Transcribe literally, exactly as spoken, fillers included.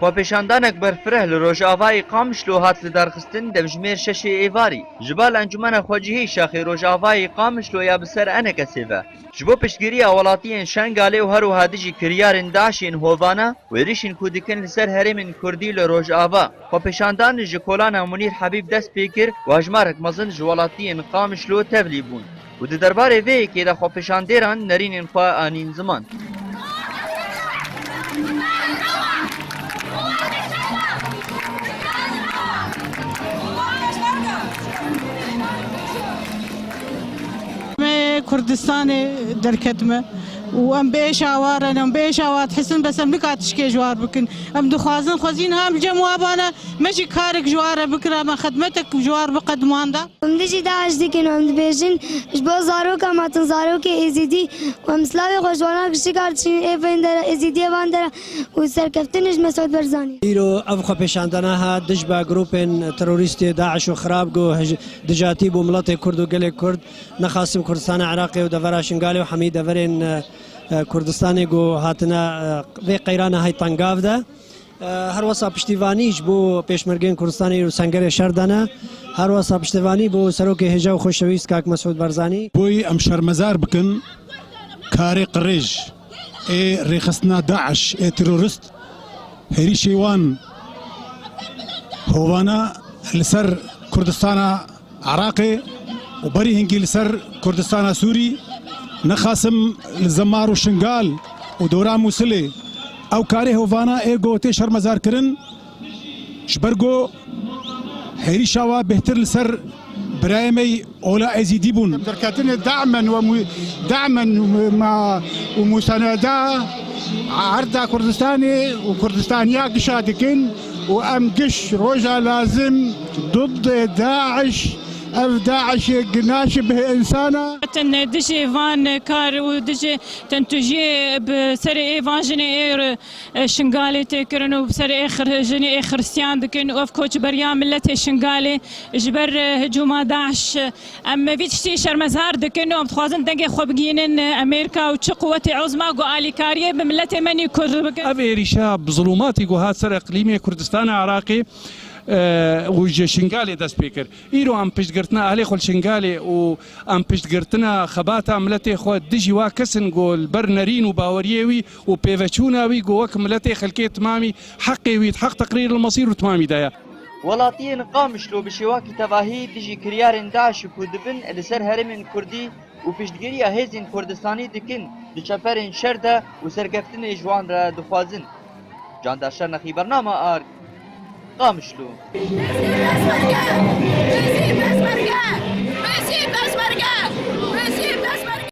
Xwepêşandanek berfireh li rojavayê Qamişlo hat lidarxistin demjimêr şeşê êvarî. Ji bal Encûmena Xwecihî Şaxê Rojavayê Qamişlo ya bi ser enekesê ve. Ji bo piştgiriya welatiyên Şengalê û her wiha dijî kiryarên DAIŞ yên hovana û êrîşên ku dikin li ser herêmên Kurdî li Rojava, xwepêşandan ji kolana Munîr Hebîb dest pê kir û hejmarek mezin ji welatiyên Qamişlo tevlî bûn û di derbarê vê yekê de xwepêşandêran nerînên xwe anîn ziman. Me Kurdistanê derketime û em bi êşa wa re ne, em bi êşa wa dihisin, bes em nika tişkê ji war bikin. Em dixwazin xwezîn ha em cem wa bana, me jî karek ji war re bikira, me xedmetek ji war biqedimanda. Em dijî DAIŞ dikin û em dibêjin, ji bo zaroka me hatin, zarokê Êzîdî, û em silavê xwe ji wana giştî kar diçînin ê vên dera, Êzîdiyê van dera û serkeftinê ji Mesûd Barzanî. Îro ev xwepêşandana ha dij be grûpên terorîstê DAIŞ û xirab ku hij-, dijatî bû miletê Kurd û gelê Kurd, nexasim Kurdistana Iraqê û devera Şingalê û hemî deverên, e, e, Kurdistanê ku hatine, e, vê qeyrana hey tengav de. E, her wesa piştîvanî ji bo pêşmergeyên Kurdistanê û sengerê şer de ne. Her wesa piştîvanî bo serokê hêja û xweşewîst kak Mesûd Barzanî. Boyî em şermezar bikin karê qirêj ê rêxistina DAIŞ ê terorist, hêrîşê wan hovana li ser Kurdistana Iraqê û berî hingî li ser Kurdistana Sûrî, nexasim li Zemar û Şingal û dora Mûsilê ew karê hovana ê ku tê şermezarkirin, ji ber ku hêrîşa wa bêhtir li ser birayê me yî Ola Êzîdî bûn. Em derketinê damen we mû-, damen û ma-, û museneda erda Kurdistanê û Kurdistaniya gişa dikin û em giş roja lazim didê DAIŞ, ev DAIŞê ginaşibih insana. Zaten dijî van kar û dijî tentujiyê bi serê ê van jinê ê, e, Şingalê tê kirin û bi serê ê xir-, jinê ê xiristiyan dikin û ev koçberiya miletê Şingalê ji ber, e, hicûma DAIŞ, e, em vî tiştî şermezar dikin û em dixwazin dengê xwe bigihînin, e, Amerîka û çi quwetê uzma ku alîkariyê bi miletê me nî Kurd bikin. Ev êrîşa bi zulûmatî ku hat ser eqlîmê Kurdistana Iraqê, e, û ji Şingalê dest pê kir. Îro em piştgirtina ehlê xwe li Şingalê û em piştgirtina xebata miletê xwe dijî wa kesin ku li ber nerîn û baweriyê wî û pêveçûna wî ku wek miletê xelkê timamî heqê wî di heq teqrîr el mesîr û timamî de ye. Welatiyên Qamişlo bi şêwakî tevahî dijî kiryarên DAIŞ ku dibin li ser herêmên Kurdî û piştgiriya hêzên Kurdistanî dikin, di çeperên şer de û serkeftinê ji wan re dixwazin. Candar Şernexî, bernama Ark, Qamişlo.